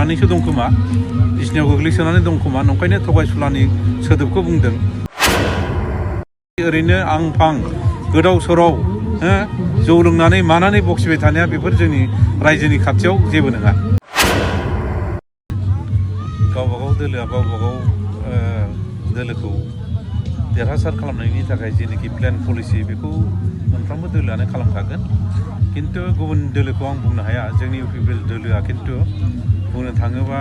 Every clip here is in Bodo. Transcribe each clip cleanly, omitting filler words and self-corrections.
जफेनानैसो दं खोमा बिसिनायाव गोग्लैसोनानै दं खोमा नंखायनो थगायसुलानि सोदोबखौ बुंदों ओरैनो आं फां गोदाव सोराव जौ लोंनानै मानानै बखिबाय थानाया बेफोर जोंनि रायजोनि खाथियाव जेबो नङा गावबागाव दोलोआ गावबागाव दोलोखौ देरहासार खालामनायनि थाखाय जेनोखि प्लेन पलिसि बेखौ मोनफ्रोमबो दोलोआनो खालामखागोन किन्तु गुबुन दोलोखौ आं बुंनो हाया जोंनि इउपिपिएल दोलोआ किन्तु बुंनो थाङोबा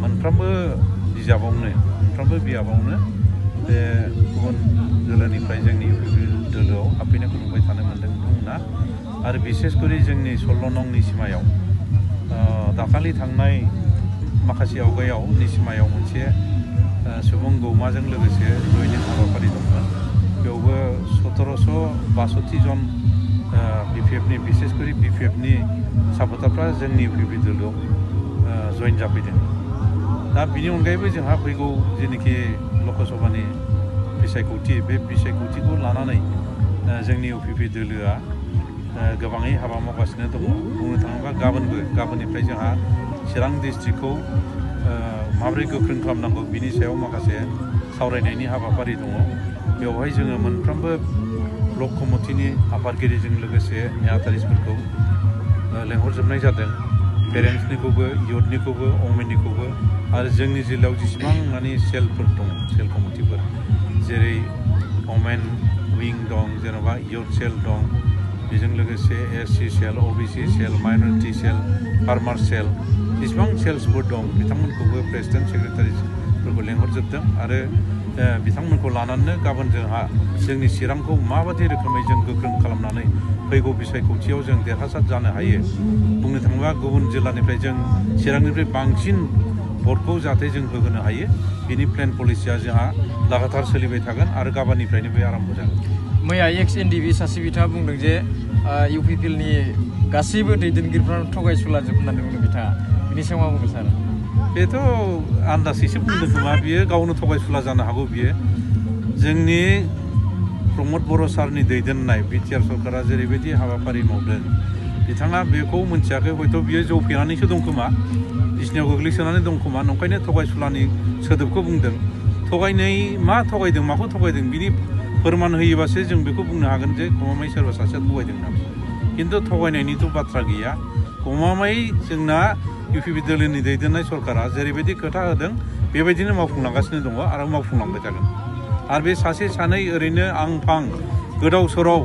मोनफ्रोमबो बियाबावनो बे गुबुन दोलोनिफ्राय जोंनि इउपिपिएल दोलोआव हाबफैनायखौ नुबाय थानो मोन्दों बिथांमोना आरो बिसेसकरि जोंनि 16 नं निसिमायाव दाखालि थांनाय माखासे आवगायाव निसिमायाव मोनसे सुबुं गौमाजों लोगोसे जयनिं हाबाफारि दंमोन बेयावबो 1762 जन बिपिएफनि बिसेसकरि बिपिएफनि सापर्टारफ्रा जोंनि इउपिपिएल दोलोआव जइन जाफैदों दा बिनि अनगायैबो जोंहा फैगौ जेनोखि लकसभानि बिसायख'थि बे बिसायख'थिखौ लानानै जोंनि इउपिपिएल दोलोआ गोबाङै हाबा मावगासिनो दङ बुंनो थाङोबा गाबोननिफ्राय जोंहा चिरां डिस्ट्रिक्टखौ माबोरै गोख्रों खालामनांगौ बिनि सायाव माखासे सावरायनायनि हाबाफारि दङ बेवहाय जोङो मोनफ्रोमबो ब्लक कमिटिनि आफादगिरिजों लोगोसे नेहाथारिफोरखौ लेंहरजोबनाय जादों पेरेन्टसनिखौबो इयुथनिखौबो अमेननिखौबो आरो जोंनि जिल्लायाव जेसेबां माने सेलफोर दङ सेल कमिटिफोर जेरै अमेन विं दं जेन'बा इयुथ सेल दं बेजों लोगोसे एससि सेल अबिसि सेल माइनरिटि सेल फार्मार सेल जेसेबां सेल्सफोर दं बिथांमोनखौबो प्रेसिडेन्ट सेक्रेटारिफोरखौ लेंहरजोबदों आरो बिथांमोनखौ लानानै गाबोन जोंहा जोंनि चिरांखौ माबायदि रोखोमै जों गोख्रों खालामनानै फैगौ बिसायख'थियाव जों देरहासार जानो हायो बुंनो थाङोबा गुबुन जिल्लानिफ्राय जों चिरांनिफ्राय बांसिन भटखौ जाहाथे जों होहोनो हायो बिनि प्लेन पलिसिया जोंहा लागातार सोलिबाय थागोन आरो गाबोननिफ्रायनो बे आराम्भ जागोन मैया एक्स एनडिबि सासे बिथाङा बुंदों जे इउपिपिएलनि गासैबो दैदेनगिरिफ्रानो थगायसुलाजोब होननानै बुंदों बिथाङा बिनि सायाव मा बुंगोन सार बेथ' आन्दाजैसो बुंदों खोमा बियो गावनो थगायसुला जानो हागौ बियो जोंनि प्रमद बर' सारनि दैदेननाय बिटिआर सरकारा जेरैबायदि हाबाफारि मावदों बिथाङा बेखौ मोनथियाखै हयथ' बियो जौ फेनानैसो दं खोमा बिसिनायाव गोग्लैसोनानै दं खोमा नंखायनो थगायसुलानि सोदोबखौ बुंदों थगायनाय मा थगायदों माखौ थगायदों बिनि फोरमान होयोबासो जों बेखौ बुंनो हागोन जे गमामायै सोरबा सासेया थगायदों होननानै किन्तु थगायनायनिथ' बाथ्रा गैया गमामायै जोंना इउपिपिएल दोलोनि दैदेननाय सरकारा जेरैबायदि खोथा होदों बेबायदिनो मावफुंलांगासिनो दङ आरो मावफुंलांबाय थागोन आरो बे सासे सानै ओरैनो आं फां गोदाव सोराव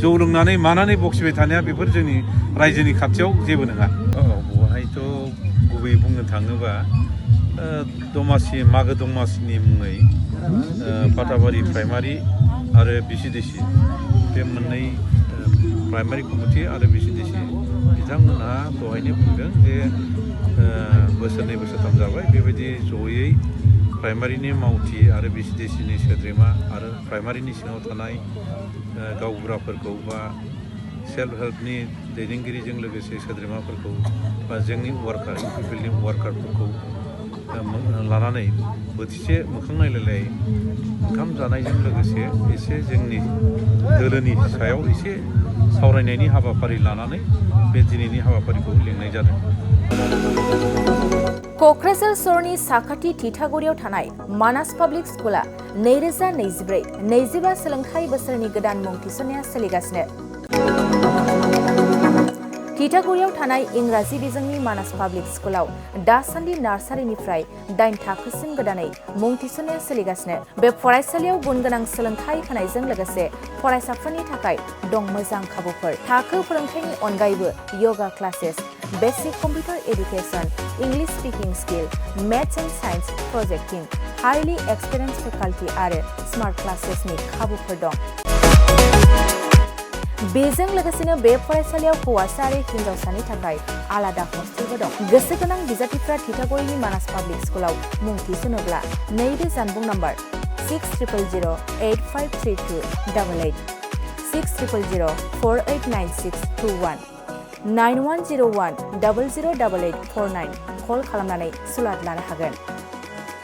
जौ लोंनानै मानानै बखिबाय थानाया बेफोर जोंनि रायजोनि खाथियाव जेबो नङा बहायथ' गुबैयै बुंनो थाङोबा दमासि मागो दमासिनि मुङै फाथाबारि प्राइमारि आरो बिसिडिसि बे मोननै प्राइमारि कमिटि आरो बिसिडिसि बिथांमोनहा दहायनो बुंदों जे बोसोरनै बोसोरथाम जाबाय बेबायदि जयै प्राइमारिनि मावथि आरो बिसिडिसिनि सोद्रोमा आरो प्राइमारिनि सिङाव थानाय गावबुराफोरखौ बा सेल्फ हेल्पनि दैदेनगिरिजों लोगोसे सोद्रोमाफोरखौ बा जोंनि वार्कार इउपिपिएलनि वार्कारफोरखौ लानानै बोथिसे मोखां नायलायलाय ओंखाम जानायजों लोगोसे एसे जोंनि दोलोनि सायाव एसे सावरायनायनि हाबाफारि लानानै बे दिनैनि हाबाफारिखौ लिंनाय जादों क'क्राझार सहरनि साखाथि थिथागुरियाव थानाय मानास पाब्लिक स्कुला 2024-25 सोलोंथाइ बोसोरनि गोदान मुं थिसननाया सोलिगासिनो थिथागुरियाव थानाय इंराजि बिजोंनि मानास पाब्लिक स्कुलाव दासान्दि नार्सारिनिफ्राय 8 थाखोसिम गोदानै मुं थिसननाया सोलिगासिनो बे फरायसालियाव गुन गोनां सोलोंथाइ होनायजों लोगोसे फरायसाफोरनि थाखाय दं मोजां खाबुफोर थाखो फोरोंथायनि अनगायैबो yoga classes basic computer education English speaking skill maths and science projecting highly experience faculty आरो स्मार्ट क्लासेसनि खाबुफोर दं बेजों लोगोसेनो बे फरायसालियाव हौवासा आरो हिन्जावसानि थाखाय आलादा हस्टेलबो दं गोसो गोनां बिजाथिफ्रा थिथागुरिनि मानास पाब्लिक स्कुलाव मुं थिसनोब्ला नैबे जानबुं नम्बर 6000853288 6000489621 9101008849 कल खालामनानै सुलाद लानो हागोन।